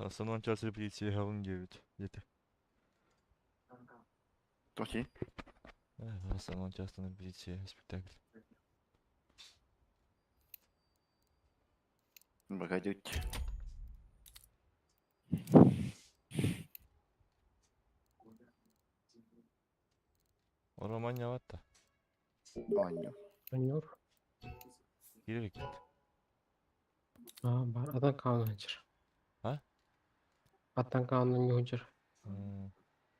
Основной час репетиции һаҕын диэбит диэтэ. Тоси. Основной частан репетиция спектакль. Погодите. Роман яватта. Оонньуу. Анньор. Киирэр кит. Аа, бар atan каунан сылдьар. А? Atan каунан сылдьар.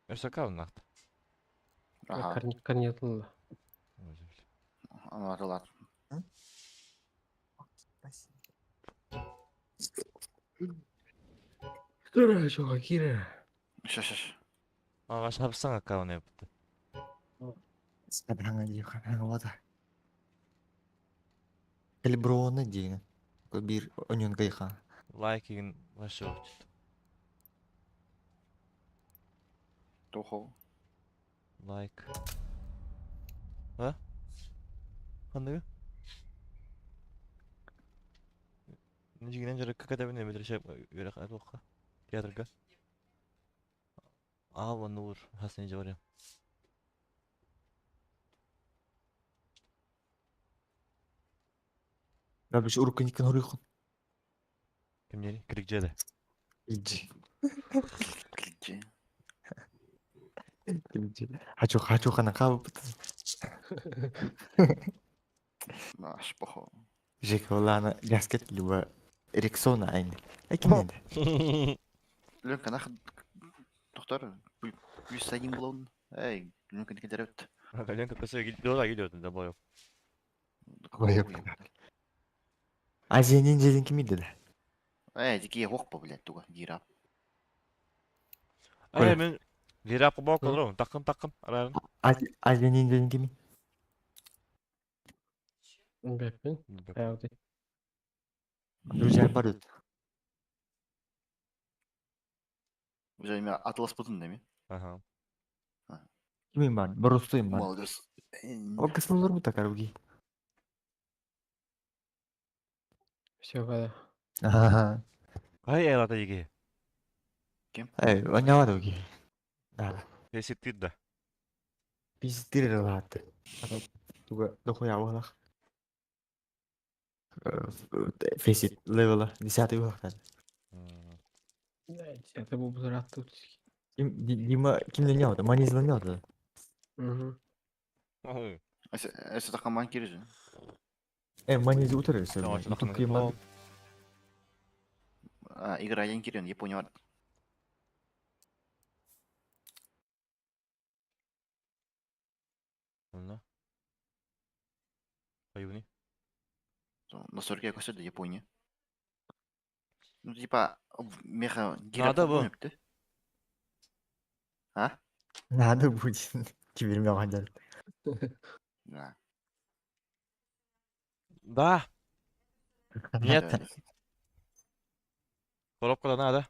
Өссө кауннаахт. Аха. Корнетылла. Аны атылар. Киирэ, киирэ. Ща, ща, ща. Ага, шапсаң аккаунт yaptı. Ханга Калиброваны диэн. Биир оньон кайха. Лайкигин вообще очут. Тохо. Лайк. А? Ханныгы? Нижигинен жарыкка катабын эбитер шеп үөрэх атуохха. Театрга. Аа, нур хасны жоря. Бабиш уруккун хоруйхун. Кимнери? Крикжеде. Иджи. Кличи. Хачу хачу хана кабыт. Наш похо. Жек олана гаскет либо Рексона айны. Экинен. Ленка нах доктор плюс один блон. Эй, Ленка не кидерет. Ленка просто дела идет, добавил. Ой, Азия ниндзя кимиде да. Эй, дикие хохпа, блядь, туга, гира. Эй, мен лирап бок олорон, такым такым. Арарын. Азия ниндзя кими. Бэппин. Аябды. Друзья барют. Уже имя Атлас Путин, да, Ага. Кимин бар? Борустуйм бар. Молодец. О кысылыр бу такар буги. Все, когда. Ага. Ай, элата иги. Эй, онява буги. Да. Если да. Пиздир лат. Туга дохуя болах. Фейсит левела 10 болах. Это был бы тут. Дима кимден яды? Маниздан яды. Угу. Это такаман кирже. Э, манизи утырыр. А, игра я кирен, Япония. Онна. Айуни. На 40 я косо Япония. Ну, типа, меха гира. Надо бы. А? Надо будет. Теперь меня Да. Да. Нет. Коробка надо.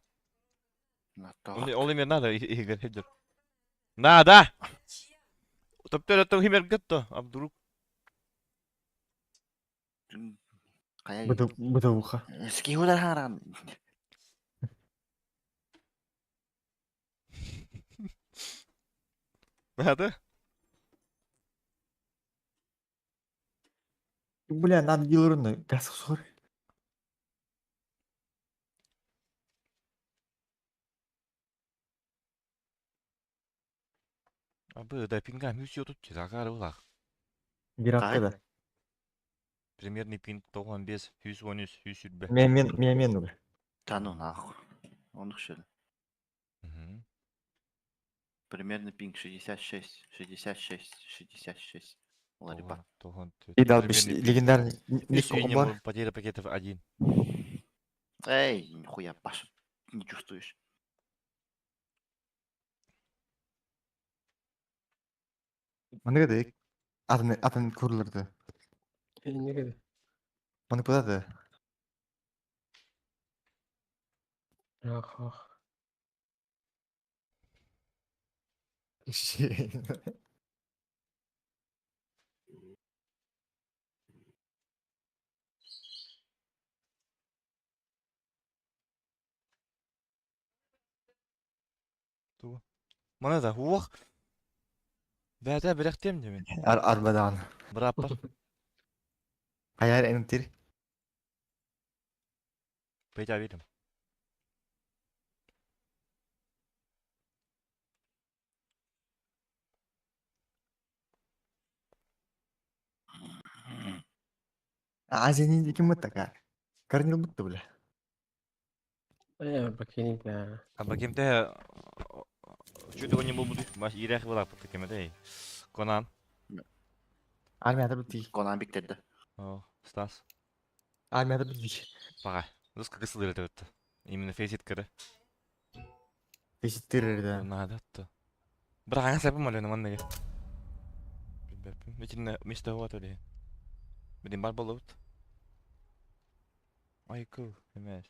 Ол имер надо, Игорь, хеджер. Надо! Топтер это химер гетто, а вдруг? Бытовуха. Скиудар харан. Надо? Бля, надо дилерны. Газ сор. А бы да пинга мюсьё тут загары улах. Гирапка да. Примерный пинг 95, 113, 120. Мен мен мен мен уга. Да ну нахуй. Он что ли? Угу. Примерно пинг 66, 66, 66. Лариба. И дал биш легендарный ник бар. Потеря пакетов 1. Эй, нихуя, Паша, не чувствуешь. Маны дек. Атын атын курларды. Не кеде. Маны кудады. Ах, ах. Тугу? Маны да уох. Бэйэтэ бэлэхтиэм диэмин. Ар арбадаан. Бырааппар. Хайаар энтир. Петя видим. Азия ким мыттака. Корнил бутта бля. Э, бакини да. А кимте чуть не был буду. Маш ирех была под таким этой. Конан. Армияда бутти. Конан биктерді. О, Стас. Армияда бутти. Пока. Ну сколько сылыр это Именно фейсит кыры. Фейсит да. Надо то. Бірақ аңа сәпім әлі манныгы. Билбеппин. Итинне место вот или. Билин бар болобут. Айку, эмес.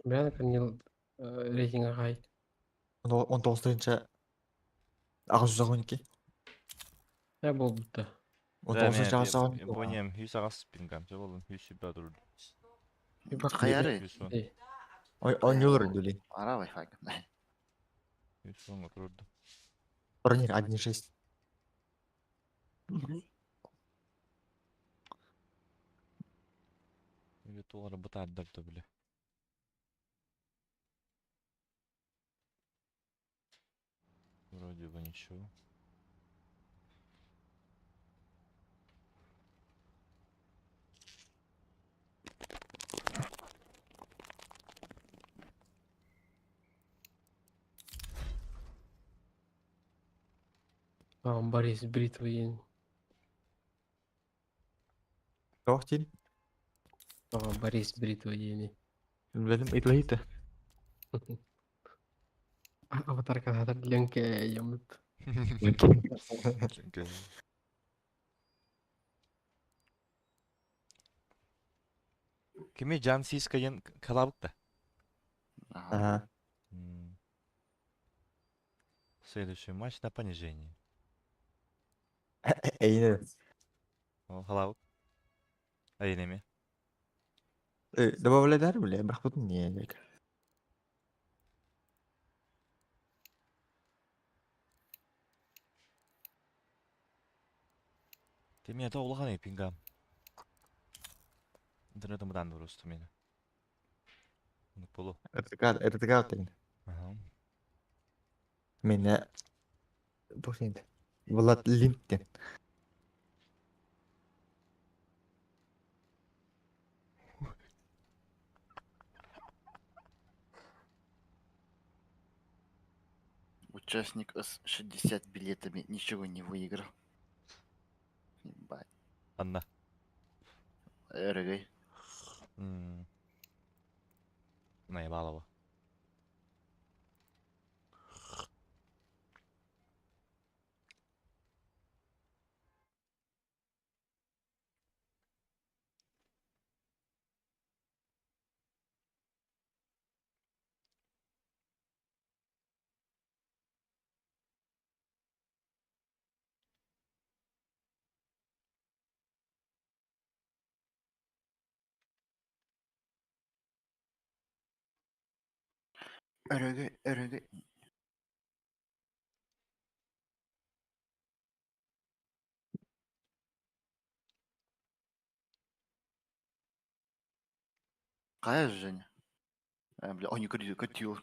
Бән Корнил рейтинг ағай. Он тоғызынчы ағыз жүз он екі. Я был будто. Он тоғызынчы ағыз жүз он екі. Япониям хүс ағас пингам. Жо болун хүс сүбә дур. Хаяры. Хүс он. Он юлыр дүли. Ара Wi-Fi. Хүс он турду. Турнир 1.6. Или тугары бытардар да биле. Вроде бы ничего. А, Борис Бритва. Тоқтин. А, Борис Бритва. Білдім, итлахита. Аватарка хатар ленке ямыт. Кими Джан Сиска ен калабык да. Ага. Следующий матч на понижение. Эйне. О, халабык. Айнеме. Добавляй бля, бірақ бұтын не. Ты меня то улахан пингам. Интернетом бадан просто меня. Ну полу. Это тен. Ага. Мен Бошнит. Влад Линтен. Участник с 60 билетами ничего не выиграл. Ебать. Анна. РГ. Наебалова. РГ, РГ. Какая Женя? А, бля, он не курил, кутил,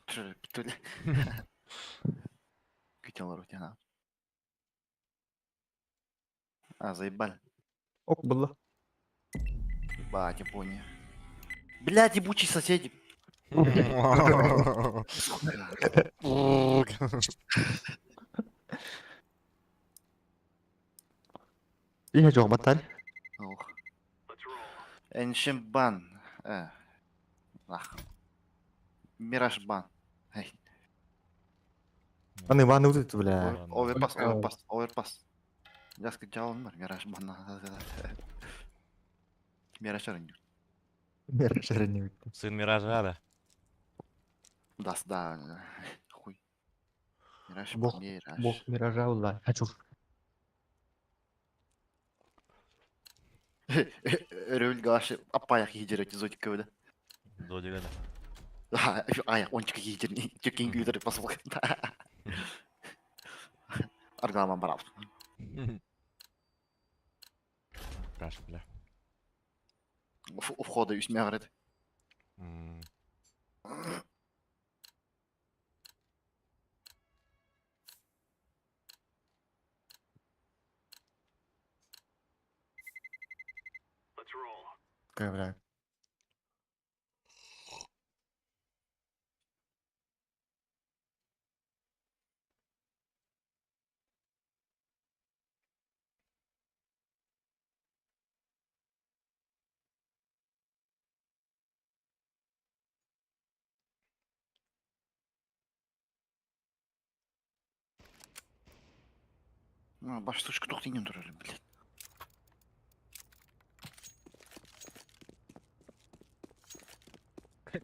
Кутил рутина. А, заебали. Ок, было. Ебать, Япония. Блядь, ебучие соседи. Iya, жоқ батар. Ох. Эншим бан. Ах. Мираж бан. Эй. Аны ваны вот бля. Оверпас, оверпас, оверпас. Я скачал, Мираж бан. Мираж раню. Мираж раню. Сын Миража, да? Да, да. Хуй. Мираж, Бог, Мираж. Бог Миража, ула. Хочу. Рөль гаши апаях едерет зодик да. Зодик да. Ая, ончик киһи посыл. Аргаламан барабыт. Краш, бля. У входа үсмәгәрет. Бля. Баш сучка тохтинен турар, блядь.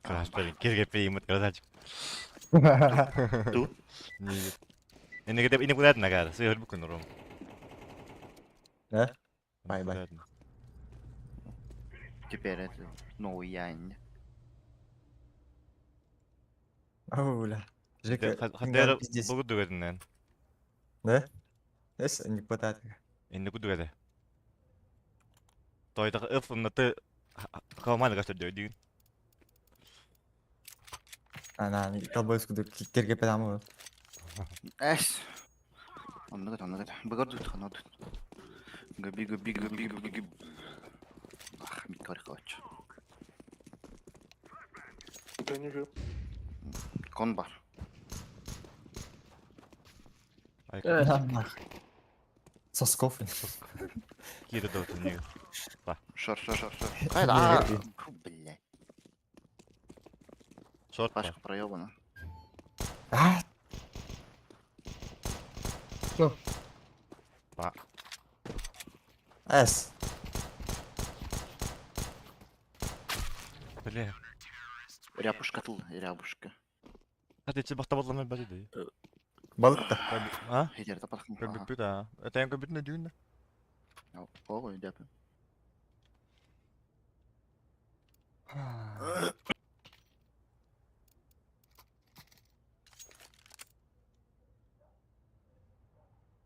Краш, блин, кирге пеймут, красавчик. Ту? Нет. Инне куда нагар, сый хөрбү күн ром. Да? Бай бай. Теперь это новый я. Ау, бля. Жека, Хатера бугу дүгәденнән. Да? Эс, не хватает. Инне кудугәдә. Тойда ыф ты калманы гашта дөйдүн. Ана, колбойску кирге педамы. Эс. Онны гыт, онны гыт. Быгыр дут, онны дут. Гөби, гөби, гөби, гөби, гөби. Ах, миккор кылач. Кон бар. Сосков. Кире дот не. Шор, шор, шор, шор. Кайда? Фу, блядь. Шорт. Пашка проебана. А, Ну. Ба. Эс. Бля. Ряпушка тыл, рябушка. Хати чи бахта болламай бari ди. Балык та. А? Хедер тапархын. Көбүп да. Это көбүт не дүйүн. Ого, дяпы.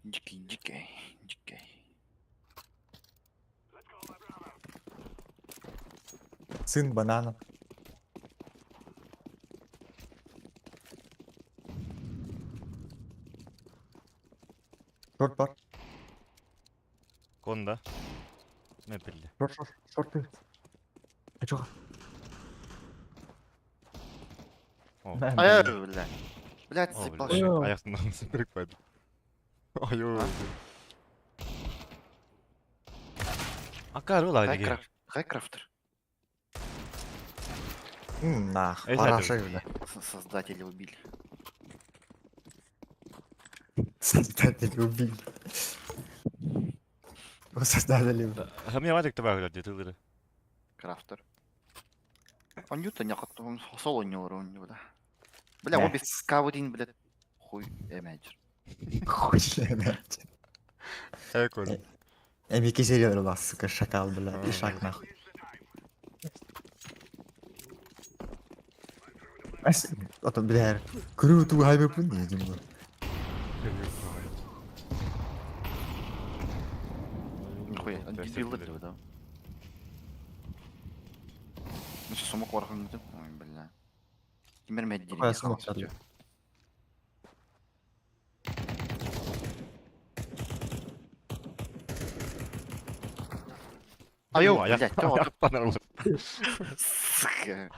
Дикий, дикий, дикий. Сын банана. Шорт бар. Конда. Не билди. Шорт, шорт, шорт. А чё? Ай, бля. Блядь, заебал. Аяктан сындырып койду. Ой. Акар ула диге. Хайкрафтер. Нах, параша, бля. Создатели убили. Создатели убили. Создатели. Хамия вадик таба гулят дитилдер. Крафтер. Он юта не он соло не урон, бля. Бля, он без К1, блядь. Хуй, эмэджер. Хуй, эмэджер. Экон. Эмики серия у нас, сука, шакал, бля, и шаг нахуй. А то, бля, крю ту хайбер пун не думаю. Нихуя, он дебил, да? Ну что, сумок вархан, ой, бля. Теперь меня Какая смок сяду? Айо, блядь, Аяктан Сука.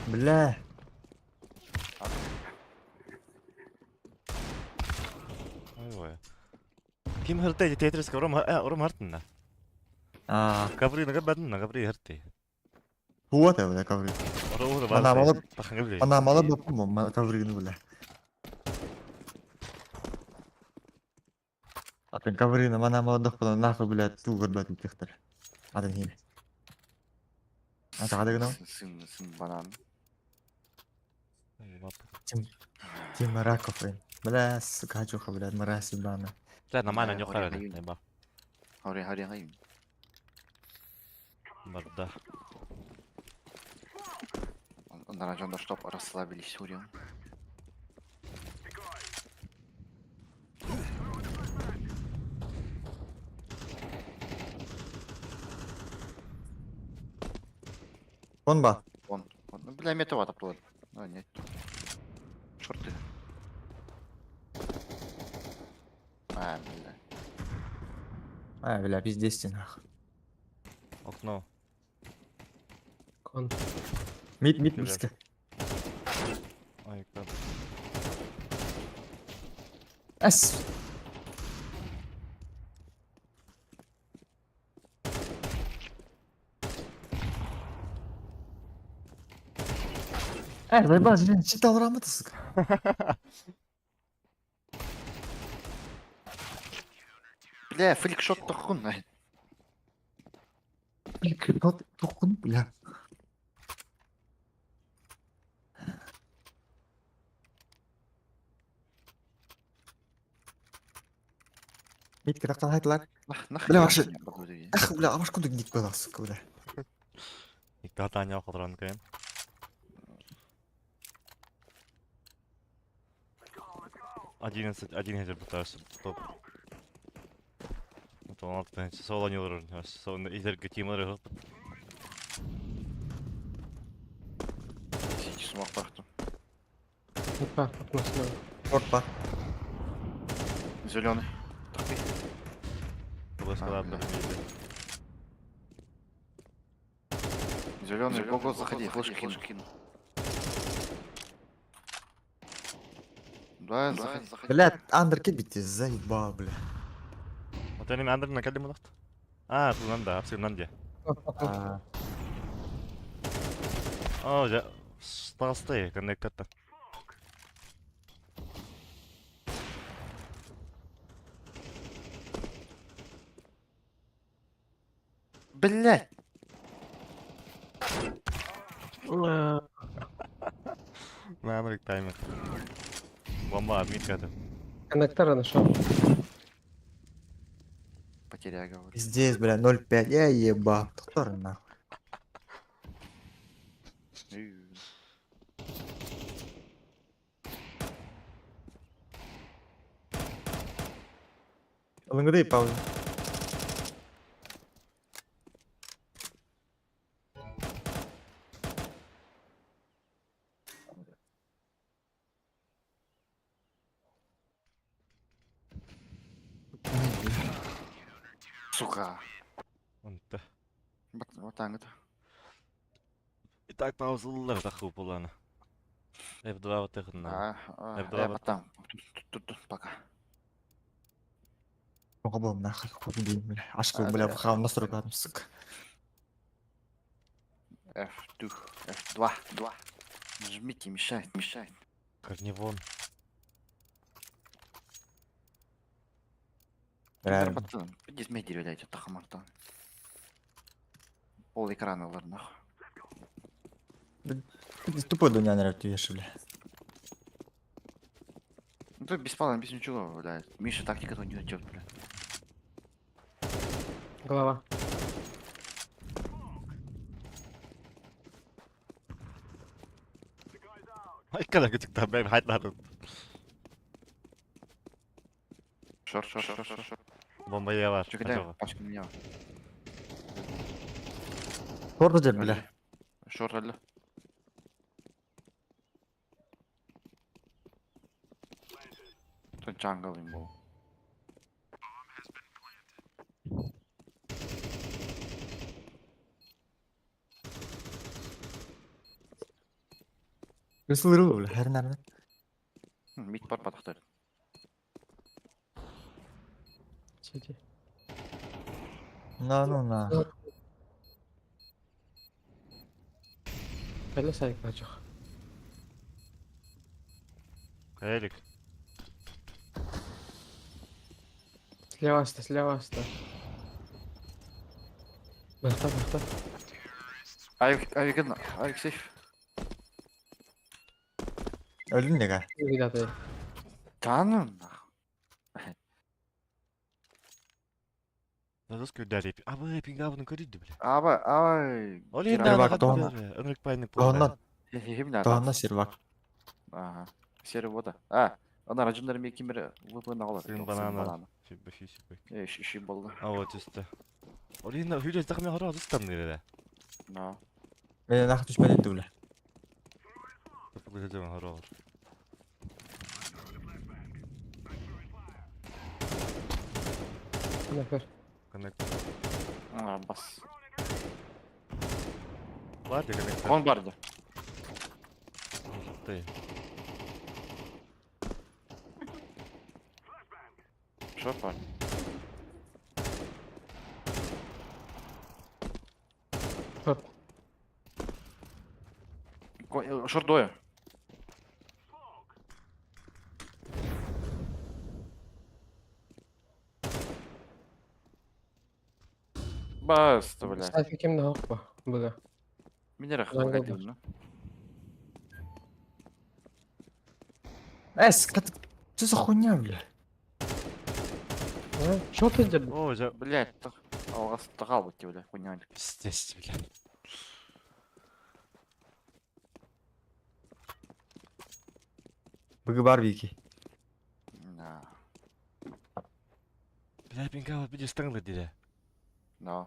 Бля. Ой. Ким хырты Тетрис урам урам хартына. А, Кабри нага бадын кабри хырты. вот бля, ковры. Ана мало- Она мало бы ковры, ну, бля. А ты ковры на мана молодых была нахуй, блядь, ту горбат техтер. А ты не. А ты гнал? Сын, сын банан. Тима Раков, бля, сука, чуха, блядь, мразь ебаная. За нормально не хара, не ба. Хари, хари, хари. Барда. Оннара дьон чтоб расслабились урен. Вон ба. Он, он, ну, бля, метова топтула. А, нет. Шорты. А, бля. А, бля, пиздец ты нахуй. Окно. Кон. Мид, мид Бля. близко. Ай, как. Ас. Эй, заебал, блин, читал грамоту, сука. Бля, фликшот тохун. Фликшот тохун, бля. Митка, так лайк. Бля, вообще. Ах, бля, а может куда гнить было, сука, бля. Икки Таня хоторон кыйын. 11, 1 пытаюсь топ. Это он алты соло не урон. Соло изерге тимер. Сити смог пахту. Опа, окно снова. Опа. Зеленый. Бля. Зеленый, го-го, заходи, флешку кину. Да, заходи. Бля, андер кет заебал, бля. Вот они андер на калиму лахт. А, тунан да, абсолютно де. А, О, я толстые коннектор. Блять! Мамрик таймер. Бомба, админка это. Коннектора нашел. Потеря, говорю. Пиздец, бля, 0,5, я ебал. Который нахуй. Лынгды пауза. Сука. Онта. Вот так это. Итак, пауза лар таху пулана. F2 вот их на. А, F2 я вот. потом. Тут, тут, пока. Оҕобом нахуй хуй бля. Ашкы А, бля, бля. хав настройка сука. F2, F2, 2. Нажмите, мешает, мешает. Корневон. Реально. Пацан, иди смей блядь, это хамарта. Пол экрана, ладно, нахуй. Ты тупой дуня нравится, вешай, бля. Ну тут бесплатно, без ничего, блядь. Миша тактика тут не идет, блядь. Голова. Ай, когда күтүк бэм хайтлар. Шор, шор, шор, шор, шор. Бомба я бар. Чё кидаем? Пачку меня. Орда дер, бля. Шор, алло. Тут джангл им был. Рысылыры, бля, хэр нарны. Мид бар батақтар. Сиди. На, ну на. Кэлэ сайк бачах. Элик. Слева аста, слева аста. Бахта, бахта. Авик, авик, авик сейф. Өлдүм нега. Видаты. Да ну нахуй. Надо скрыдали. А вы пингавны көрүдү бля. Аба, ай. Ол енді Сервак ана тоһуна. ынырык пайны Тоһунан. Химна. Тоһуна сервак. Ага. Серый вода. А, ана рajunдар ми кимер выпын алар. Сын банана. Э, шиши болды. А вот үсті. Ол енді хүрес тақымен хороо зыстан нэрэ. На. Мен нахуй түшпәдем ди бля. Топы көзөм хороо. Нәфәр. Коннект. А, бас. Бар де коннект. Кон барды. Ты. Шо бар? Шорт. Шордоя. Баста, бля. Сайфа кемде хақ ба? Бұда. Меня Лангл рахмат бар. Эс, кат... Что за хуйня, бля? А? Шорт өздерді. О, жа Блять, алғас тағал бітті, бля, хуйня. пиздец, бля. Бүгі бар бейки. На. Бля, пингава биде стаңлы диде. На.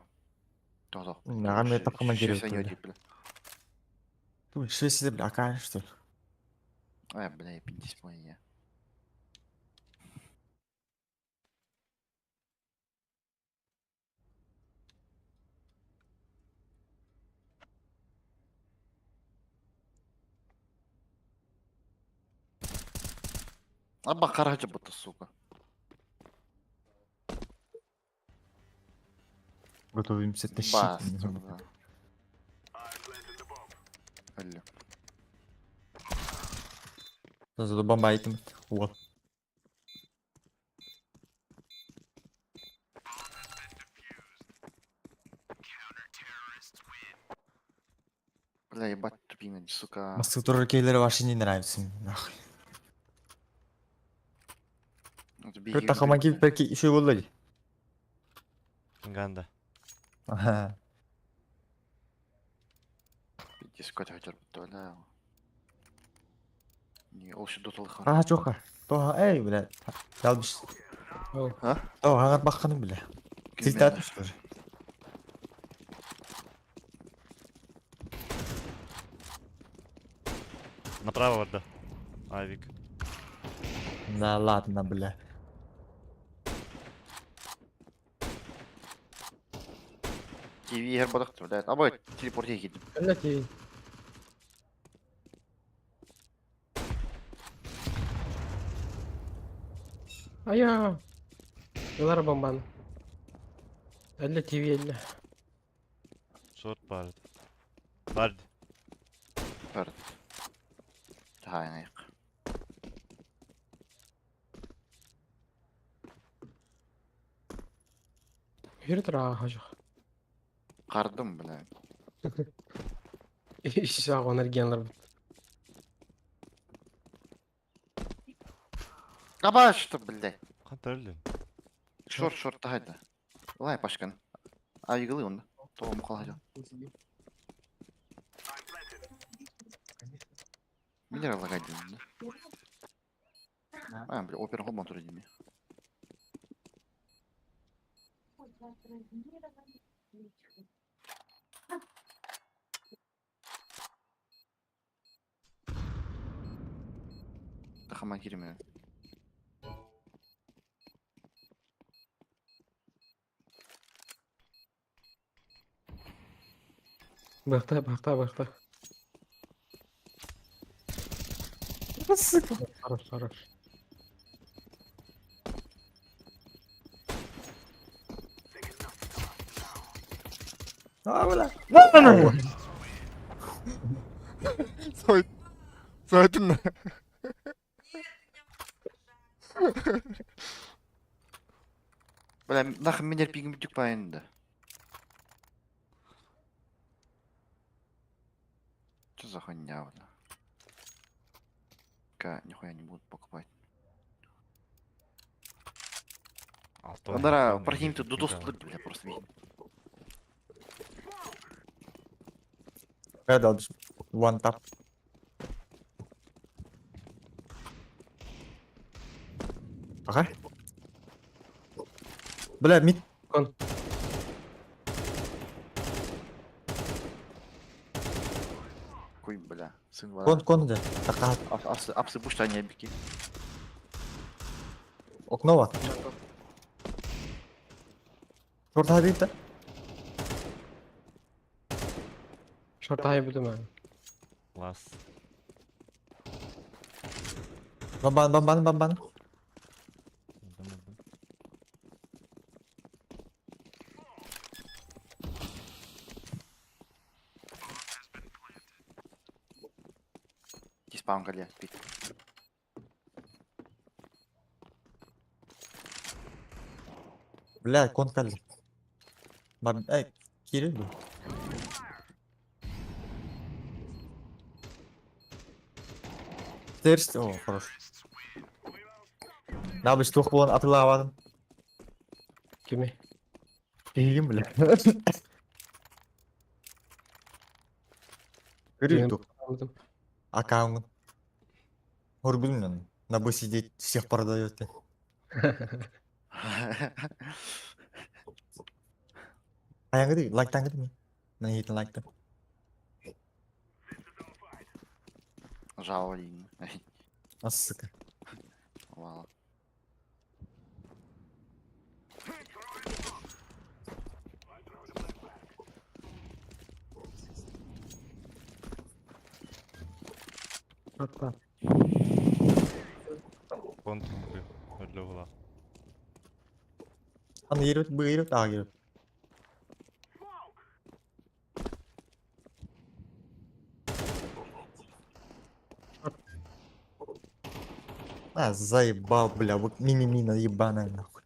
Тоқ, Маған мен тапқанман керек бля. бля. Ты Швеция, бля, акаешь, что ли? Ай, бля, пиздец, моя. Аба қараджы бұты, сука. Готовимся тащить. Баста, бля. Алло. Зато бомба айтым. Вот. Бля, ебать тупина, сука. Москва кейлері вообще не нравится. Нахуй. Это Көт тақыман келіп бәлки еще болды. Пинганда. Ага. Пиздец, көт хотел бітті, бля. Не, ол еще доталы хан. А, жоқа. Тоға, эй, бля. Ялбыш. Ол. Тоға, ағар баққаным, бля. Тилт атмыш тоже. Направо барда. Авик. Да ладно, бля. ТВ her бадақты, бля. Абай, телепорт егедім. Әлі тей. Ая. Олар бомбаны. Әлі ТВ әлі. Шорт бар. Бар. Бар. Тайнайық. Yürü тұр аға жоқ. Қардым, бля. Иш ақ энергиялар бітті. Аба, что, бля. Қанта өлден. Шорт, шорт, тахайда. Лай, пашкан. А, иглы онда. Тоға мұқал хажа. Меня лагать да? А, бля, опера холман тур дейме. Тахаман киреме. Бақта, бақта, бақта. Сука. Хорош, хорош. А, бля. Сой. Сойдun. Бля, нахын менер пигім бүтік па енді. Что за хуйня, бля? Ка, нихуя не будут покупать. Анара противник дудос бля просто видно. Когда one tap. Ага. Бля, мид. Кон. Куй, бля, сын Кон, кон где? Така. Апсы пушта не бики. Окно var. Short hadi да. Шорт ай буду мен. Класс. Бомбан, бомбан, бомбан. Диспаун гале, пик. Бля, кон калли. Баб, эй, Кирилл был. Терст, о, хорош. Набы штух болан атылавадым. Кими? Кигим, бля. Кирилл тух. Аккаунт. Горбун, на сидеть, всех продает. Хайа лайктан кыды. Мен хейтин лайктан. Жаловали. А, сука. Вау. Шорт Кон Өлі Аны ерөт, бу ерөт, а ерөт. А, заебал, бля, вот мини-мина ебаная, нахуй.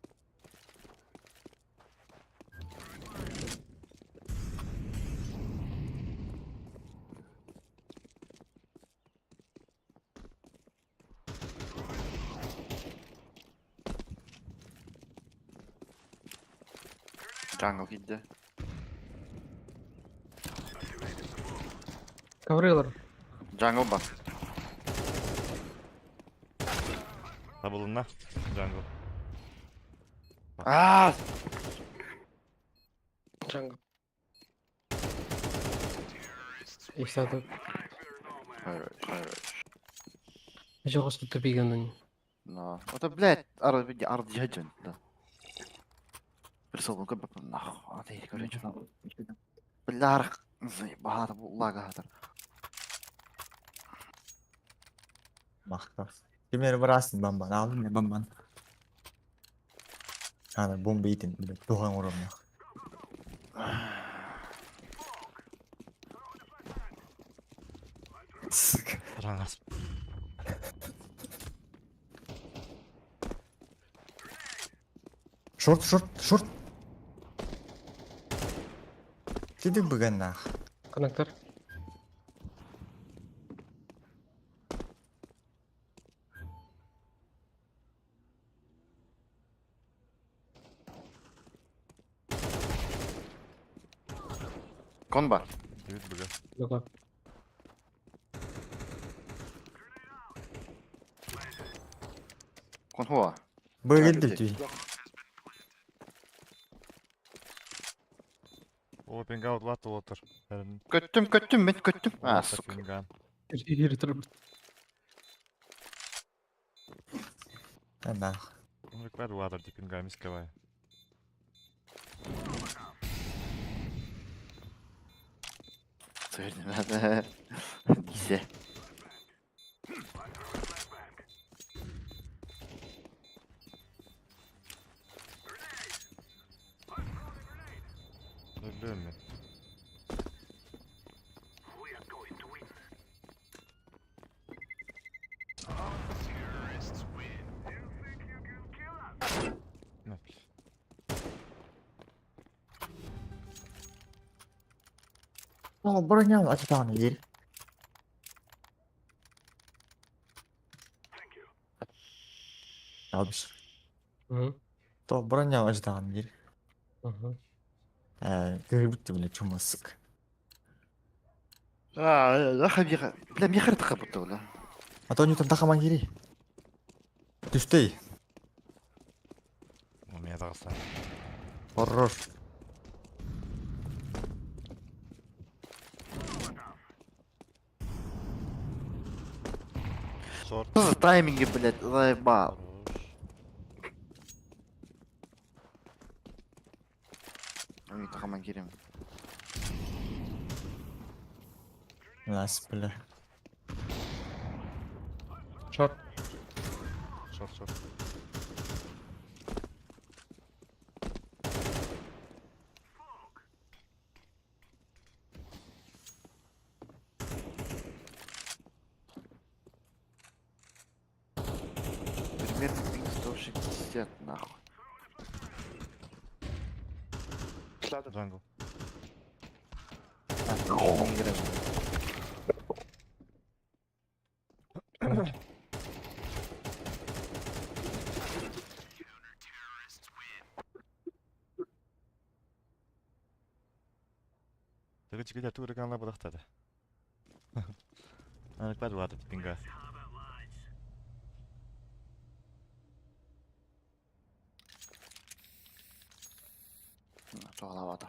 Джангл кидде. Коврылар. Джангл бар. Табылына. Джангл. Аа! Джангл. Их надо. Хорош, хорош. Жоғыз тупиган. Но. Это, блядь, ард ард жаджан, да. Присол, ну как нахуй, а ты, короче, там. Бля, заебал, лага. Махта. Теперь врасын бомбан, алдым мен бомбан. Ана бомба итин, бля, туған урам нахуй. Сука. Раңас. Шорт, шорт, шорт. Киди бүгін нах. Коннектор. Кон бар. Дебит бүгі. Люка. Кон хуа. Бүгін дүй. О, пингаут латы отыр. Көттüm, көттüm, мен көттüm. А, сука. Пинган. Егер тұрып. Нах. Бәр ладыр ди пинга мискавай. Сөйлеме. Дисе. Өлі мен. На, О, броня, а что там ер? Албиш. То броня аждаан бир. Угу. Көрбүт бля чумасык. А, бля, михар тахабыта, бля. А то не там тахаман кири. Түстей. У меня таҕыста. Хорош. Short. Что за тайминги, блядь, заебал. Хорош. Ой, тахаман кирим. Нас, бля. Short. Short, short. Примерно пинг 160, нахуй. Jungle. А, не играю. Тыгы чигилер тугы канла бодахтады. Анык бар вады пинга. Туалавата.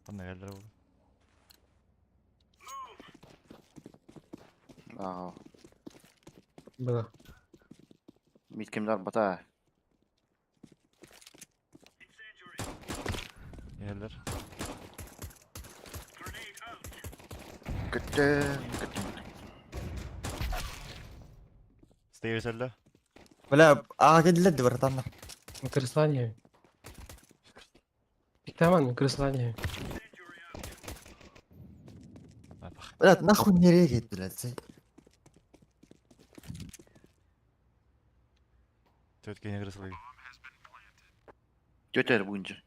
Ханна келдер ол. Аа, Было. миткемдер бата. Келдер. Күттім, күттім. Stairs элле. Бля, ага келдилер братан. Крыслание. Таман, крыслание. Блядь, нахуй не регает, блядь. Төткене кырсылы. Тетя бүгінжі.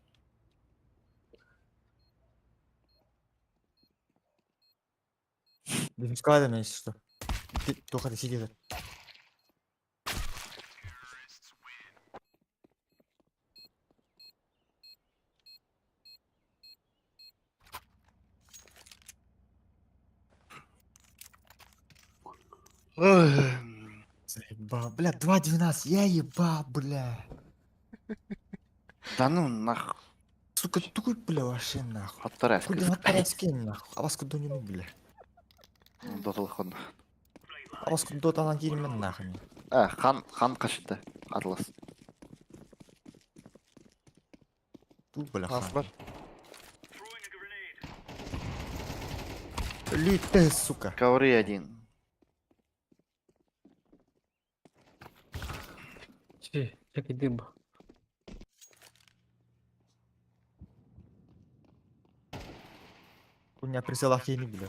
Дефискалады мен, если что. Тоқады сидеді. Заебал. Бля, 2.12, я ебал, бля. Да ну нахуй. Сука, туй, бля, вообще нахуй. Аттар Куда на нахуй. А вас куда не ну, бля. Доталхон. А вас куда там кирмен нахуй. А, хан, хан қашыды. Атлас. Ту, бля, Ас хан. бар. Лютая, сука. Ковры один. Че, чекай дыба. У меня прицел охеренный, бля.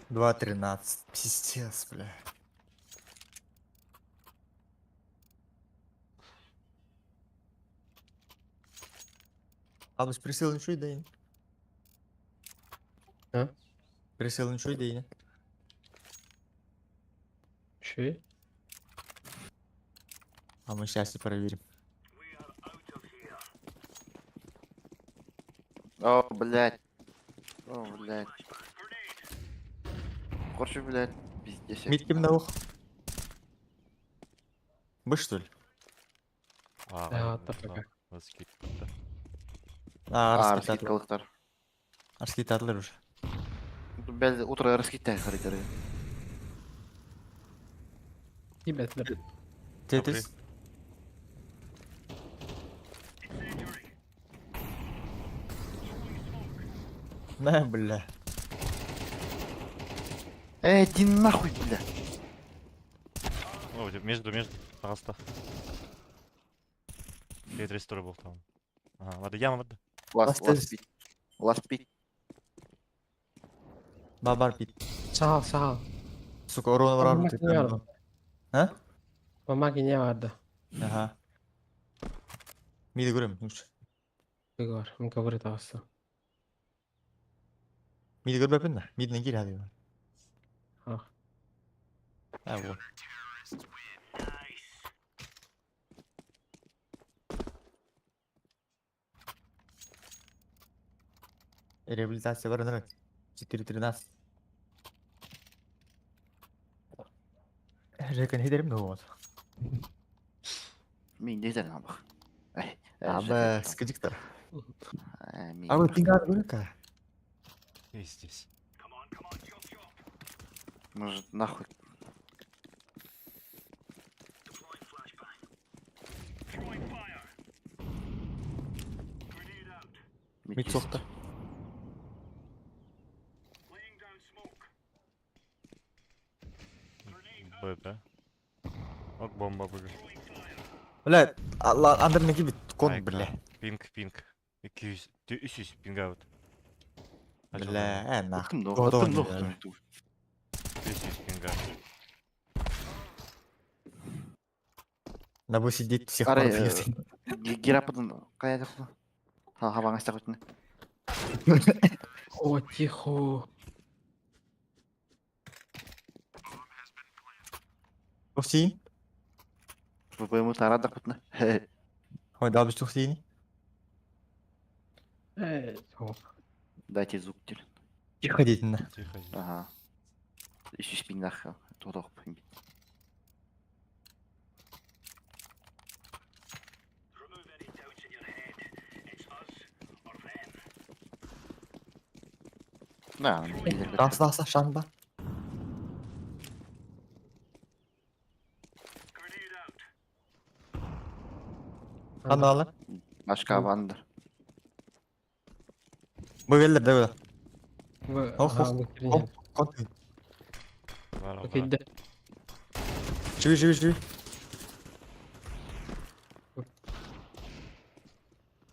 2.13. Пиздец, бля. А вы прицел ничего и А? Прицел ничего и Че? А мы сейчас и проверим. О, блядь. О, блядь. Короче, блядь, пиздец. Мид на ух. Бы что ли? А, Да, пока. А, А, раскидали. раскидкалыктар. Раскидали уже. Бәл утро раскидтай харитары. Ребят, да. Тетрис. На, бля. Эй, иди нахуй, бля. О, между, между. Пожалуйста. Тетрис тоже был там. Ага, ладно, яма, ладно. Ласт, ласт пить. Ласт пить. Бабар пит. Sağ ol, sağ ol. Сука, урон Мама враг. не vardı. А? Мама не vardı. Ага. Миди көрөм. Үш. Быгар, мен говорит ағасы. Миди көрбөпүн да. Мидинен киир хadi. А. А, вот. Реабилитация бар ынырык. 4.13. Рекен хедерим не болот. Мин дезер набах. Аба, скажиктар. Мин. Аба, пингар көрөкка. Есть здесь. Может, нахуй. Мид сокта. Б, да? Ок, бомба бүгүн. Бля, андыр неге бит кон Айка. бля. Пинг, пинг. 200, 300 пинг аут. Бля, нах. Кым Готово кым не бля. 300 пинг аут. Надо сидеть всех Аре, пар Гирападан кая жакта? Ха, хабаңа истак өтүнө. О, тихо. Тухсин. ВПМ тарадак өтүнө. Ой, дал биш тухсин. О, Дайте звук дер. Тихо дейтин. Тихо здесь. Ага. Үш пингах тодок пинг. На, Дас дас шан ба. Аны алар. Башка бандыр. Бу келдер да бу. В, Ох, ага, ох, бу кирген. Кон. Бар, Окей, бар. да. Живи, живи, живи.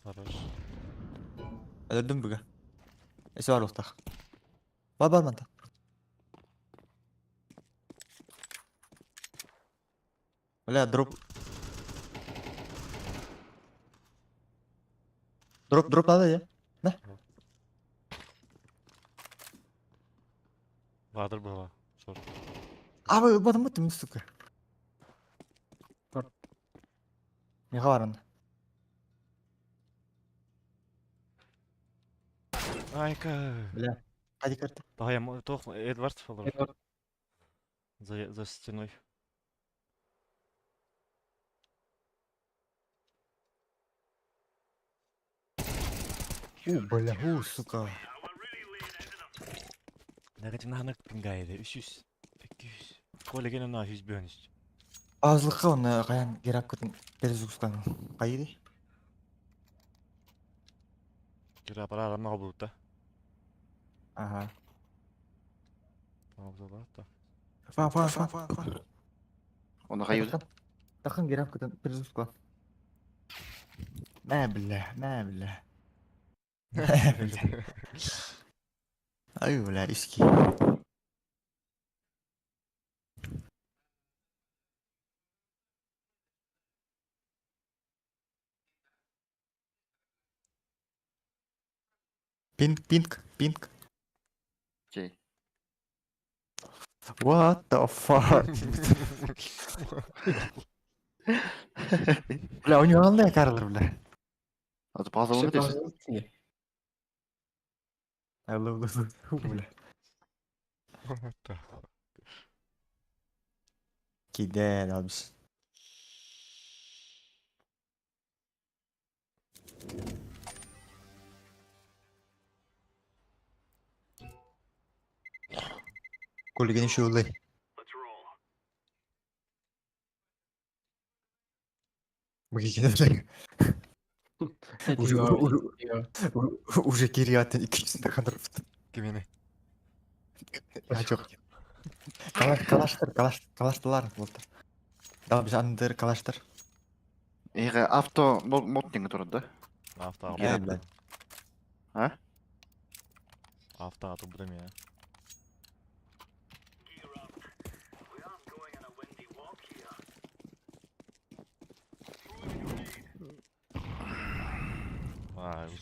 Хорош. Öldüm bugün. Эси бар уктак. Бар бар манта. Бля, дроп. Дроп, дроп надо, я? Баатыр была. Сор. А, вы бадым бутым, сука. Бар. Не хабар Айка. Бля. Кади карта. Давай, я тох, Эдвард фоллор. Эдвард. За стеной. У, бля, у, сука. Негативно пингайды. 300. 200. Коля гене на 100 бөнүс. Азлыкка оны каян керап көтүн перезагрузканы. Кайды? Кира пара рамна болду да. Ага. Пауза да. Фа, фа, фа, фа, фа. Оны кайда? Такын керап көтүн перезагрузка. Мә, бля, мә, бля. Мә, бля. Ай, бля, иски. Пинг, пинг, пинг. Окей. What the fuck? Бля, у него андай карлар, бля. Азыр пауза Всё, болду дейсиң. пауза десең. I love this. Бля. What the fuck? Киде, албиш. Көлгені шөулі. Бүгін бля. Уже, Тихо, уже, тихо. уже Кириатын иккисinde кандырыпты. Кимини? А, жоқ. Калаштыр, калаш, калаштылар болды. Да, біз андыр калаштыр. Эге авто мод деген турат да. Авто. Э, бля. А? Авто атып бутам я.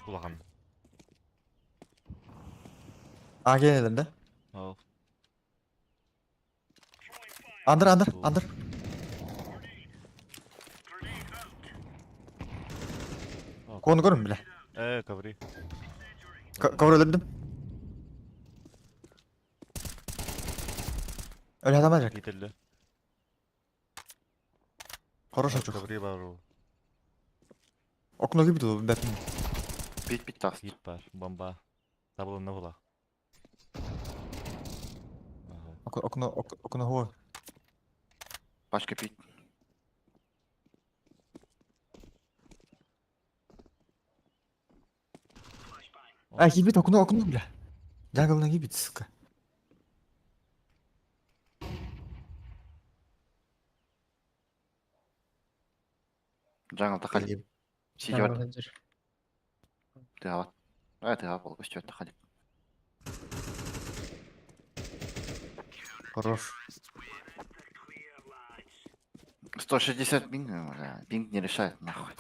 Улахан. А келелер да? Ол. Андыр, андыр, андыр. Кону көрүм бile. Э, коври. Ковр өлөрдүм. Өлө адам ажак. Кителле. Хорошо чух. Коври бар ол. Окно gibi dolu бәпин. Бит бит тас. Хит бар. Бомба. Табылынна була. Окно окно хо. Пачка пить. А кибит окно окно бля. Джанглна кибит сука. Джангл тахали. Сидет. Сидер. Ты ават. А, ты ават, көстүөт тахали. Хорош. 160 пинг, бля, пинг не решает, нахуй.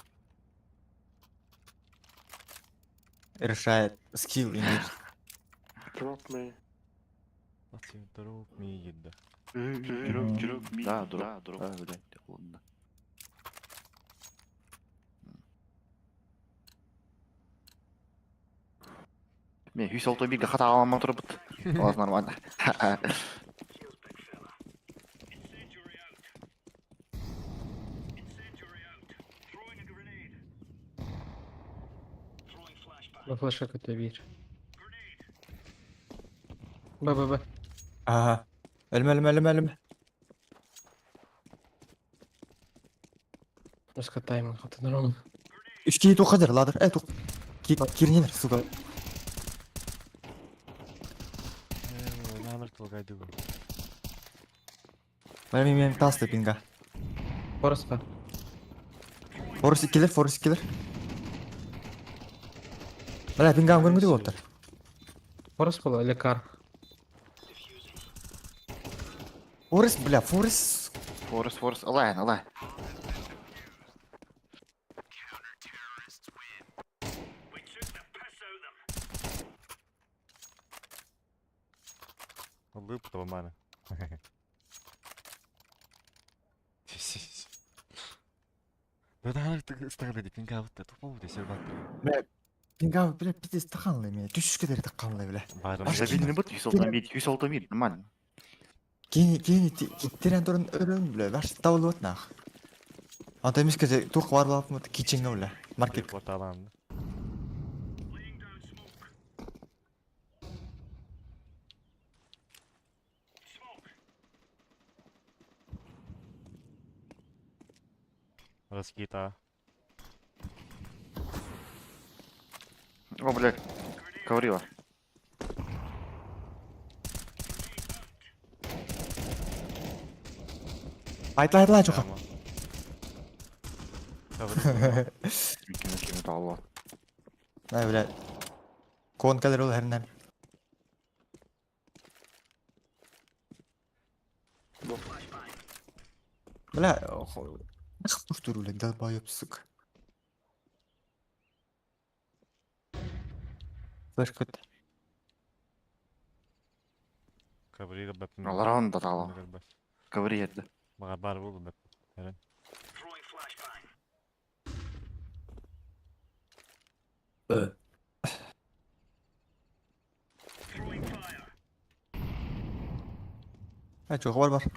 Решает скилл имеет. Drop me. Drop me едді. Drop, drop me. Да, дроп, да, дроп. Да, блядь, холодно. Мен хүс алты бирге хата аламан турбут. Олас нормально. Б флешка көтө бир. Б Б Б. Ага. Өлмө, өлмө, өлмө, өлмө. Өскө тайминг хатынырым. Үч кии тух хадыр, ладыр. Э, тух. Кирненер, сука. Намыр толгайды бұл. Мен мен тасты пинга. Форест ба. Форс иккилер, форс иккилер. Бля, пингам көрмөдү болуптар. Форест боло или кар. Форс, бля, форс. Форес, форес, алай, алай. Лып таба маны. Стагды пинга бутта тупо бу десер бат. Бля, пинга, бля, пиздец таханлы мен. Түшүшкө дери такканлы, бля. Барым. Баш Стабильный бут, 106 мид, 106 мид, нормально. Кени, кени, терен турун өрөн, бля, баш табылып нах. Ата эмес тух бар болуп кичинге, бля. Маркет. Порталан. Раскита. О, блядь, коврила. Айтла, айтла, чоха. Ким алла. Ай, бля. Кон келер ол хернен. Бля, туштур, бля, долбоёб, сука. Флешка. Коврига бәп. Алар да тала. Коври ерді. Мага бар булды бәп. Ай, чоха бар бар.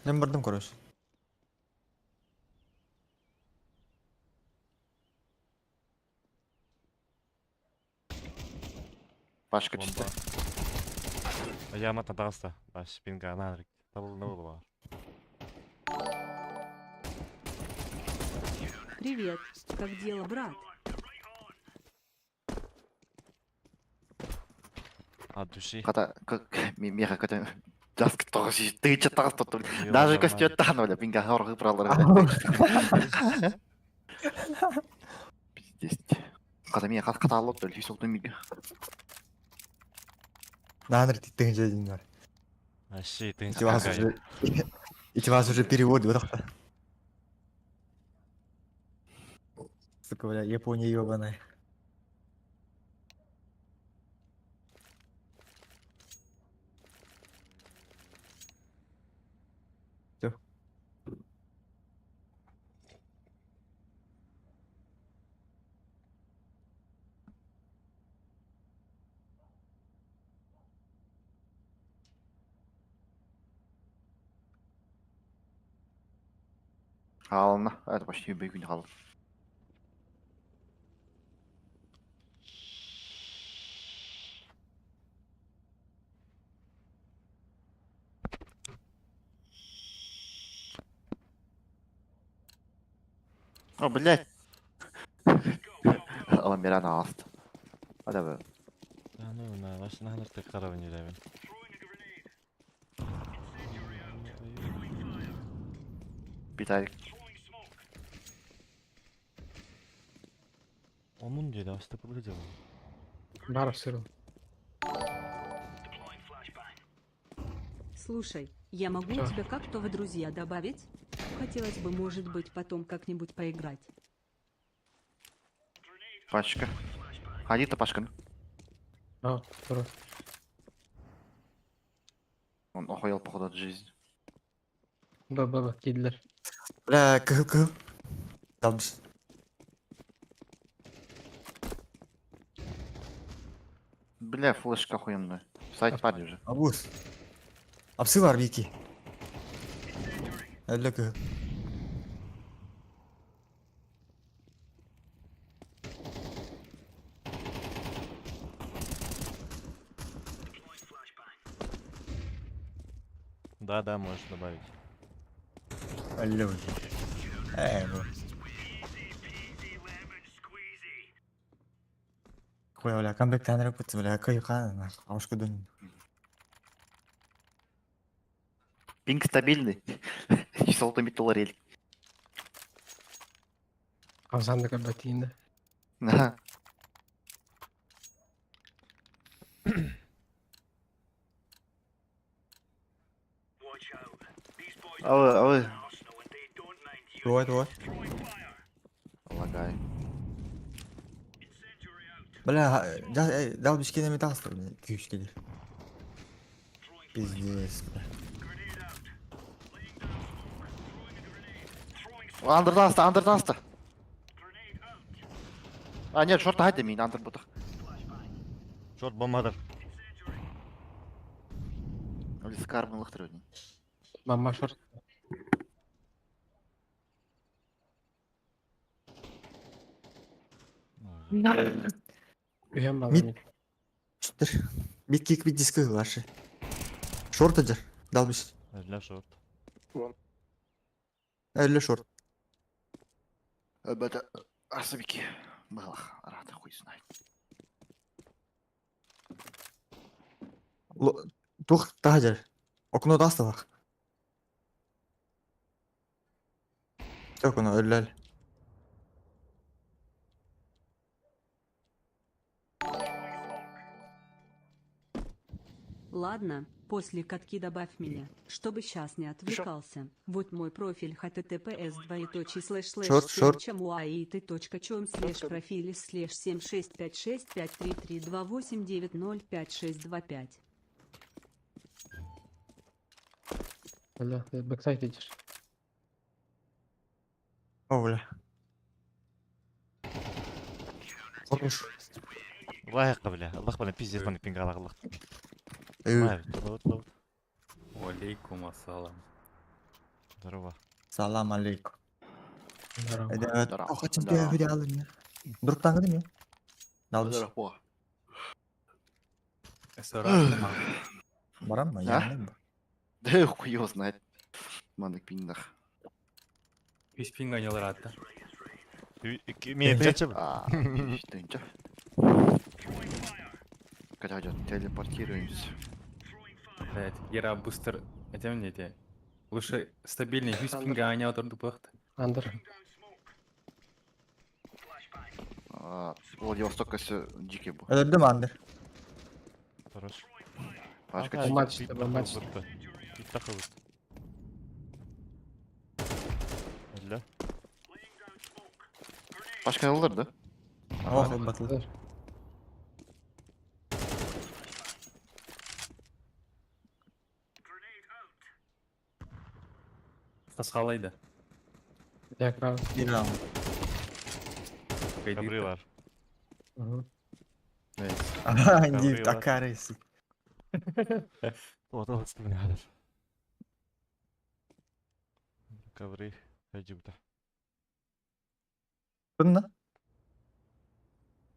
Мен бардым, короче. Пашка чисто. Яма тадагыста. Баш пинга нарик. Табылны булды бар. Привет. Как дело, брат? От души. Хата, меха көтө. Жаск тоғыз тыгыча тағыз тотту. Даже костюм тахна, бля, пинга хорғы пралар. Пиздец. Хата мен хат хата алып төл, 106 мид. Наныр титтеген жайын бар. Ащи, ты Эти вас уже... Эти вас уже переводы, вот так. Сука, бля, Япония ебаная. Все. Хаалынна. Это почти бүйгүн хаалла. О, блядь. Аламиран ааст. Ада бу. Да ну на, ваш нахнар ты карабын юрәбин. Битарик. Onun dedi, aslında bu da Баар сырыл. Слушай, я могу Чё? тебя как-то в друзья добавить? Хотелось бы, может быть, потом как-нибудь поиграть. Пачка. Ходи-то пачканы. А, тура. Он охуел, походу, от жизни. Ба ба ба киирдилэр. Бля, кыһыл кыһыл. Далбыш. Бля, флешка охуенная. Сайт парень уже. Абус. Апсы бар бики. Әллә кыһыл. Да, да, можешь добавить. Әллә бу. Э, бу. Хуя, бля, камбэк тәніріп бітті, бля, кайқан, ауышқа дөн. Пинг стабильный. Золото металл релик. Хамсанды көрбөт тиинде. Ага. Алы, алы. Дуай, дуай. Лагай. Бля, дал бішке неме тағыстыр, күйіш келер. Пиздец, бля. Андырдан асты, андырдан асты. А, нет, шорт хайда мин, андыр бутах. Шорт бомбадыр. Лискар мылықтыр өдін. Мамма шорт. Үйен бала Мид. мид. Түштір. Бит кик бит дискі лашы. Шорт ажар. Дал биш. Әллә шорт. Әллә шорт. Бәті, асыбеке. Балах, арата хуй знает. Тух тажар. Окно даста бak. Окно өлләл. Ладно, после катки добавь меня, чтобы сейчас не отвлекался. Вот мой профиль https двоеточие слэш слэш Шорт, шорт. чмуаит.com слэш профиль слэш 76565332890562 Бля, бэксайт идешь. О, бля. Хорош. Лайыққа, бля. Аллах бана пиздец бана пинг алақ Аллах. Э, Лайық, лайық. Алейкум ассалам. Здорово. Салам алейкум. Здорово. Evet. Здорово. Тоха чемпион Здорово. худи алым я. Дұрыптан кідім я. Дал биш. Здорово. Барам ба? А? Яғни ба? Да хуй его знает. Мандык пиндах. Весь пинг анялар атта. Мен чачым. А, тынча. Когда идет, телепортируемся. Блять, Гера быстро. Хотя мне те. Лучше стабильный весь пинг анял турду бахт. Андер. А, Владивосток все дикий был. Өлдім андыр. Хорош. Пашка, Ага. Матч, матч. Питтахы бит. Әллә. Пашка ыллар да? Ох, ылбатылар. Тасқалайды. Диаграмма. Bir round. Ковры бар. Мгм. Ага, такая Вот, вот, вспоминаю. Ковры. Хайдюбда. Bununla?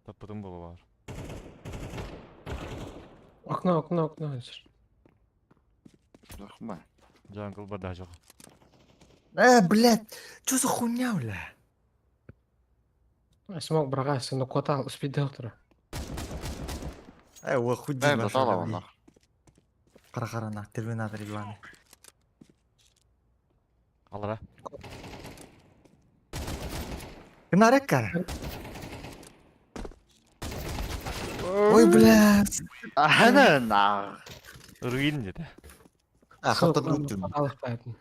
Таппытым буолуо бар. Окно, окно, окно. Захма. Jungle бардачок. Блядь, что за хуйня, бля? Смог брагайся, но кота успел тура. О, хуй Дай дотала нах. Қара-қара нах, терминатор ебаный. Алара. Кынарек кара. Ой, блядь. Ана нах. Руин деді. А, хаттан өттім. Алықтайтын.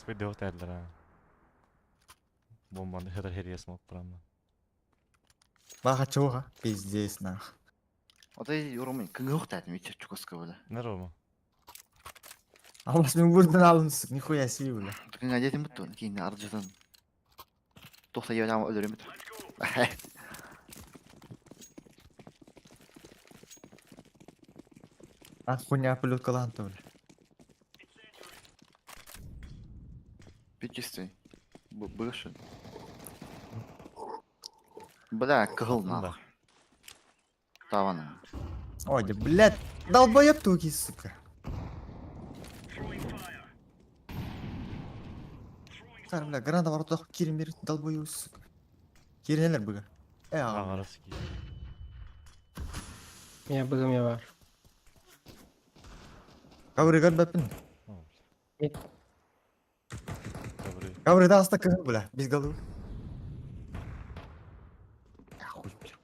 Спайды отеллер. Бомбаны хер хер смок прама. Баға чоға. Пиздец, нах. Отай yorumun кыңгы тәтім иче чукаска бля. Норма. Алмас мен buradan almışsın. Нихуя себе, бля. Кыңга детим бутты, кейін аржыдан. Тоқта ебен өлөрөм бит. А, хуйня плюткаланты, бля. Пятистый. Бывший. Бля, кыл нах. Тавана. Ой, да, блядь, долбоеб туки, сука. Кар, бля, граната бар тақ кирин бер, долбоеб, сука. Киринелер бұға. Аға. Ағарасы ки. Мен бүгін мен бар. Кавры көрбәппін. Мид. Ковры. Каврыда аста кығы, бля, без головы. А, хуй, бля.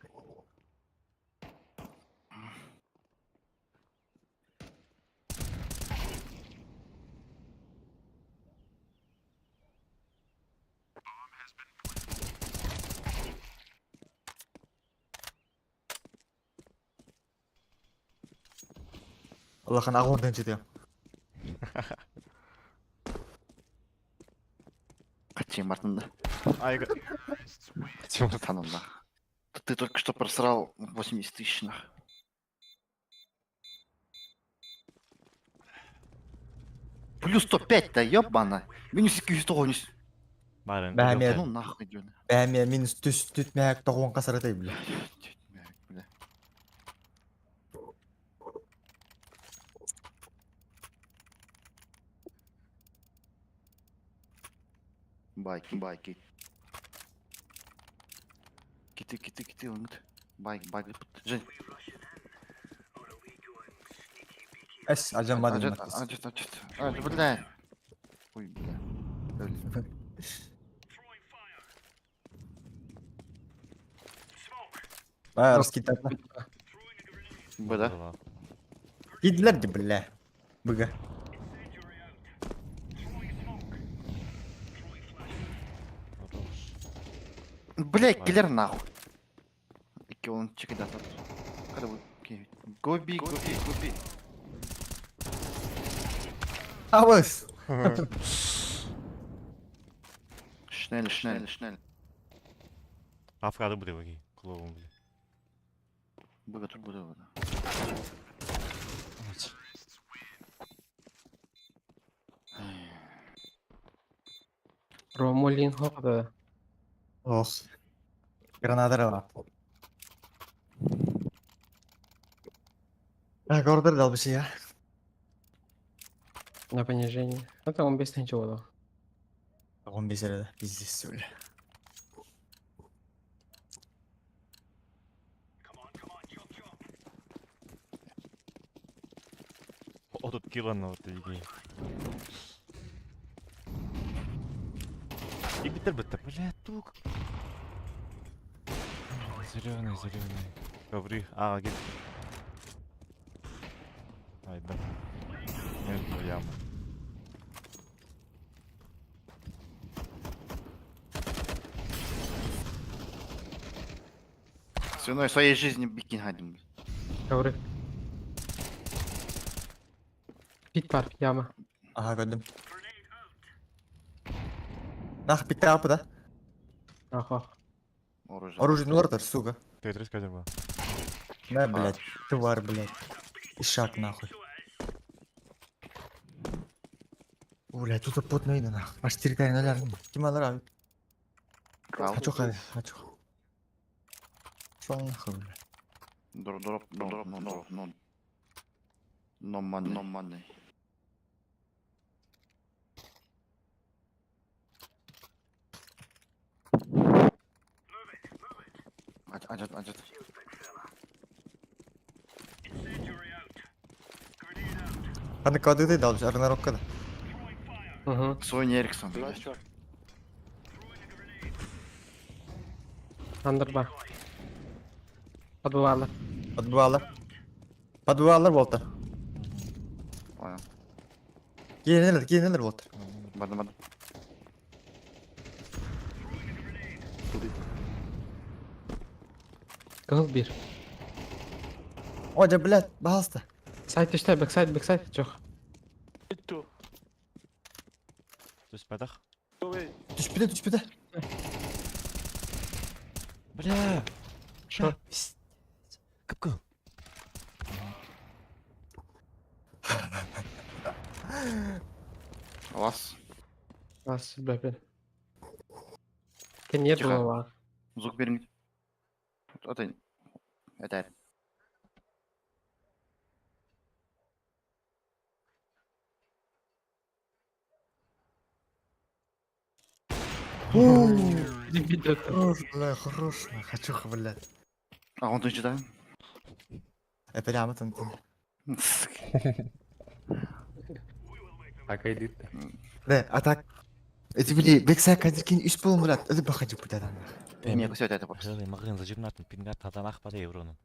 Аллахан ағордан жетем. Качем мартында. Айга. Таным нах. Ты только что просрал 80 тысяч нах. Плюс 105, да ёбана. Минус 290. Барын. Бә, мен- Ну нахуй, дёна. Бә, минус түс түт мәк тоғуан қасаратай, бля. Бля. Байки, байки. Киты, киты, киты, он Байк, байк, Жень. Әс, ажан бадым. Ажет, ажет, ажет. Ажет, бля. Ой, бля. Өлі. Бә, раскидатна. Б, да? Кидлер де, бля. Бұға. Бля, киллер нахуй. Икки он чекидат. Kada bu? Go B, go B, go B. Абыс. Schnell, schnell, schnell. Афкады буде ваги. Клоун, бля. Б, тут буду. Ромулин хоқыды. Ох. Гранатар бар. А, гордыр далбышы я. На понижение. Это он без ничего было. 15 эреді, пиздец, бля. Отут килоны вот иги. И битер битер, бля, тук. Зеленый, зеленый. Ковры. А, гид. Ай, да. Между яму. Ценой своей жизни бикин хадим. Говори. Пит бар, яма. Ага, көрдүм. Нах, битте апы да. Ах, Оружие. Оружие улар сука. Тетрис кадер был. На, блядь, тварь, блядь. Ишак, нахуй. Бля, тут потно иди, нахуй. Аж территория ноль. Ким алар abi? Ал. Хочу хай, хочу. Шол нахуй, бля. Дроп, дроп, дроп, no, no, no. No money, no money. Ажат, ажат. Аны кадыды дал, арнарокка да. Угу. Sony Ericsson, Nice блядь. shot. Андыр бар. Подвалы. Подвалы. Подвалар болта. Понял. Кейинелер, кейинелер болта. Бардым, бардым. Кызыл бир. Ожа, блядь, баалста. Сайт işte, бэксайт, бэксайт, жоқ. Hit two. То есть падах. Go away. Түшпіде, түшпіде. Бля! Шо? Капкан. Вас. Бас, бля, бля. Нет Тихо. было. Звук бериңит. Это... Это... Хорош, бля, хорош, хочу, блядь. А он тут да? Э, прямо там. Так айдит. Да, а так. Эти, били, бексай кадиркин үш болым, блядь. Это бахаджу, блядь, Не, все это просто. Мағын зажимнатын пингат таданах бада евронун.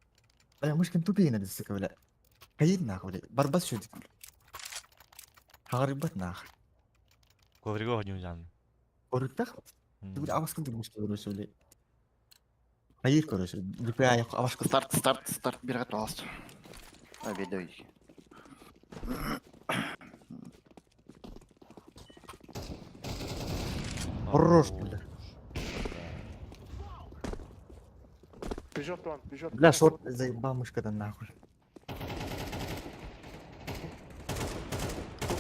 Бля, мышкин тупее надо, сука, бля. Каид нахуй, бля. Барбас что это? Харибат нахуй. Ковриго хадюнжан. Орыктах? Ты, бля, авас кынды мышки, короче, бля. Каид, короче, ДПА, авас кынды. Старт, старт, старт, биргат алыс. А, бедай. Хорош, бля. Бежет one, бежет. Бля, шорт заебал мышка да нахуй.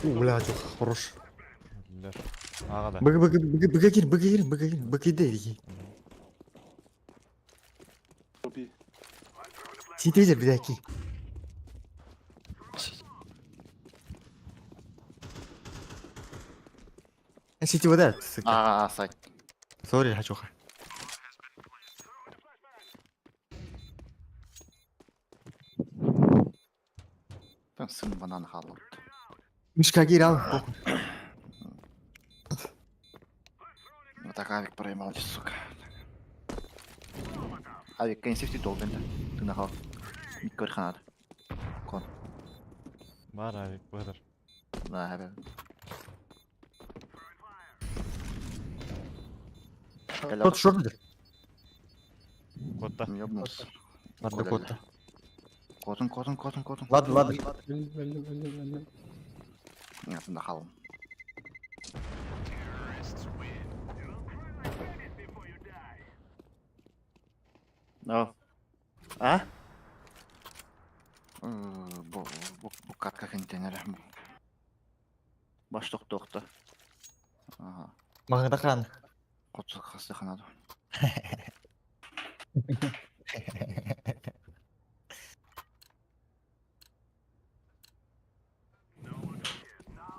У, бля, чё, хорош. Ага да. Бг, бг, бг, бг, кир, бг, кир, бг, кир, бг, иди, B. Синтезер, бля, ки. Сити вода, сука. А, сайт. Сори, хачуха. Там сын банан халат. Мишка гир ал, похуй. Вот так авик проебал, сука. Авик, кен сефти долбен да. Ты нахал. Миккор ханад. Кон. Бар авик, бадыр. Да, хабе. Тот шорт дыр. Котта. Ёбнулся. Ладно, котта. Котун, котун, котун, котун. Ладно, ладно. Öldüm, öldüm, öldüm, öldüm. Нет, нахал. No. А? Бу бу бу катка контейнер. Баш тоқтоқты. Ага. Мағдахан. Котсу хастаханады.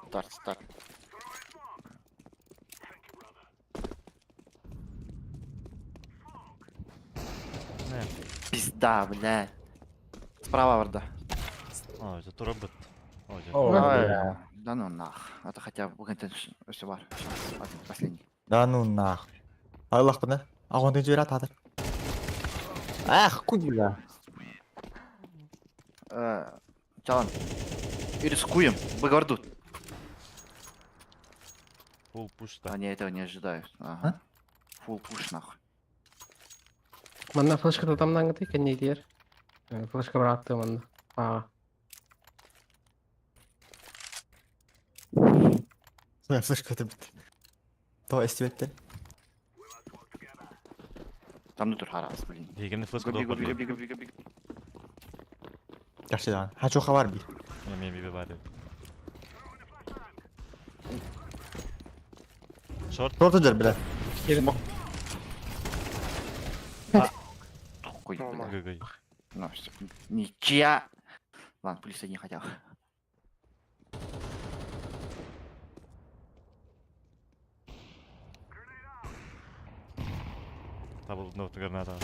Старт, старт. Не. Пизда, блядь. Справа варда. А, это то робот. О, бля. Да ну нах. Это хотя бы все бар. Шанс. Один, последний. Да ну нахуй. Аллах бына. Ағон жер атады. Ах, хуй, бля. Чалан. И рискуем. Богордут. Фул пуш да. Они этого не ожидают. Ага. Фул пуш нахуй. Манна флешка тамнаҥыты кэнниитигэр. Флешка бырааттыы манна. Аа. Флешка бит. То эстибеттер. Там тур харас, блин. Дигени флешка Гоби, гоби, доп. гоби, гоби, гоби. Жакшы даҕаны. Хачуха бар бир. Мен би бар. Шорт. Шорт жар бля. Хуй, бля. Гыгый. Ну, всё. Ничья. Ладно, плюс один хотя бы. Табылды граната.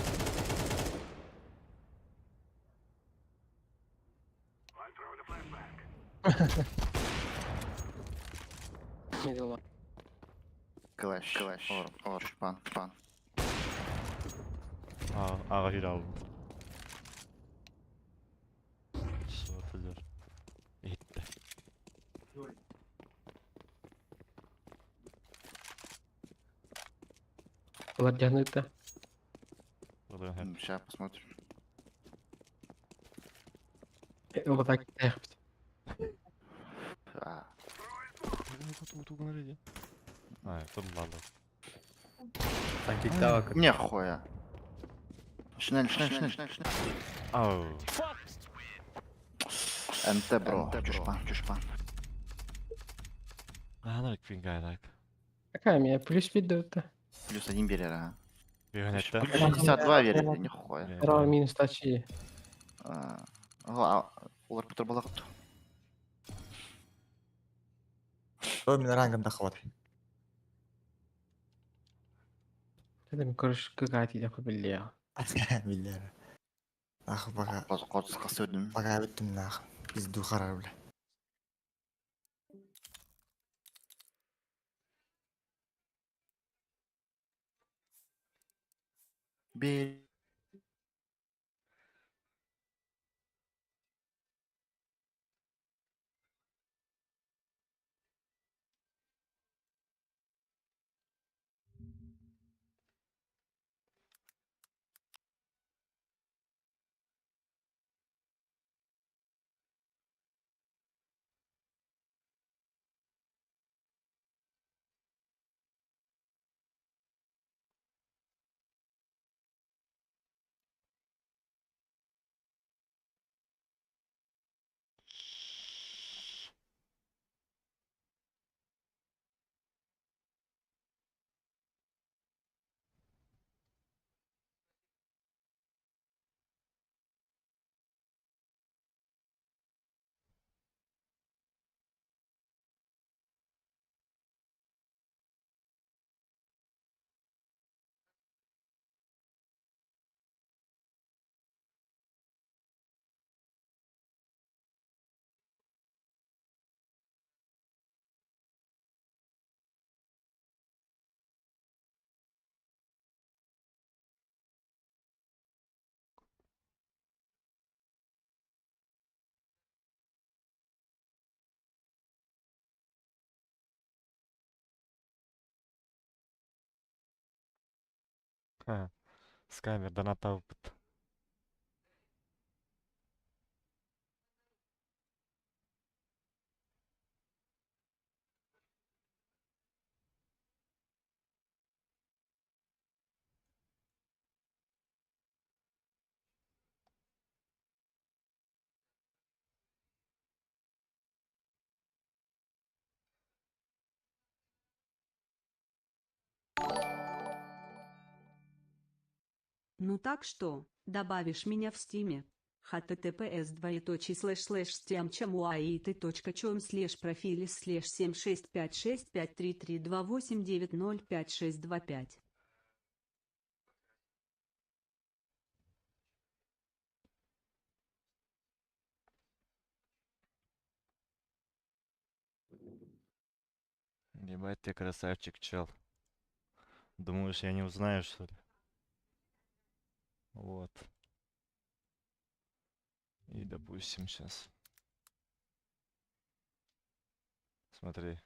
Мидл. Клэш, клэш. Ор, ор, пан, пан. Ага хир алды. Шорт жар. Итте. Олар дьаныыта. Сейчас посмотрим. Вот так тэхпит. А, А, тут ладно. Танкиктава. Нихуя. Шнель, шнель, шнель, шнель, шнель. Ау. НТ, бро. Чушпан, чушпан. Ана пингайдак. Какая меня плюс пиддута. Плюс один берер, а. Бионетта. Плюс 62 берер, нихуя. Второго минус тачи. А, а, Олар Петр Балакут. То мен рангым да хват. Это ми короче какая-то идея побелела. Биллер. Ах бага. Қос қасы өдім. Бага бүттүм нах. Пизду харар бля. Бер. Скамер донат опыт. Ну так что, добавишь меня в стиме? Https двоеточие слэш слэш steamchamuait.com слэш профили слэш 76565332890562 Ебать ты красавчик, чел. Думаешь, я не узнаю, что ли? Вот. И допустим сейчас. Смотри.